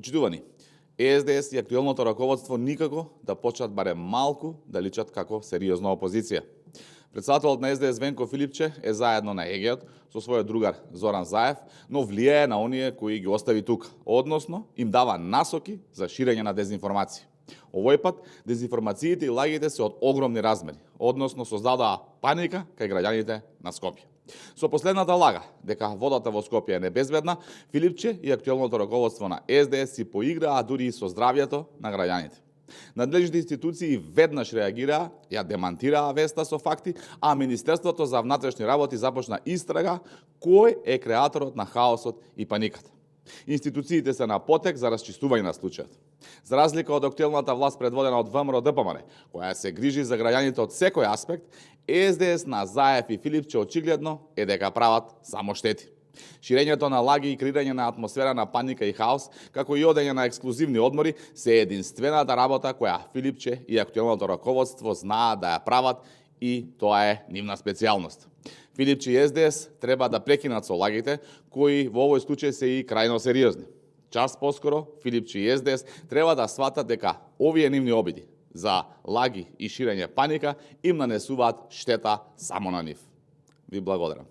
Почитувани, ЕСДС и актуелното раководство никако да почнат барем малку да личат како сериозна опозиција. Председателот на СДС Венко Филипче е заедно на ЕГЕ-от со својот другар Зоран Заев, но влијае на оние кои ги остави тука, односно им дава насоки за ширење на дезинформации. Овој пат дезинформациите и лагите се од огромни размери, односно создадоа паника кај граѓаните на Скопје. Со последната лага дека водата во Скопје е небезбедна, Филипче и актуелното раководство на СДС си поиграа дури и со здравјето на граѓаните. Надлежните институции веднаш реагираа, ја демантираа веста со факти, а Министерството за внатрешни работи започна истрага кој е креаторот на хаосот и паниката. Институциите се на потек за расчистување на случајот. За разлика од актуелната власт предводена од ВМРО-ДПМН, која се грижи за граѓаните од секој аспект, СДС на Заев и Филипче очигледно е дека прават само штети. Ширењето на лаги и креирање на атмосфера на паника и хаос, како и одење на ексклузивни одмори, се единствената работа која Филипче и актуелното раководство знаат да ја прават и тоа е нивна специјалност. Филипче и СДС треба да прекинат со лагите, кои во овој случај се и крајно сериозни. Час поскоро, Филипче и СДС треба да сватат дека овие нивни обиди за лаги и ширење паника им нанесуваат штета само на нив. Ви благодарам.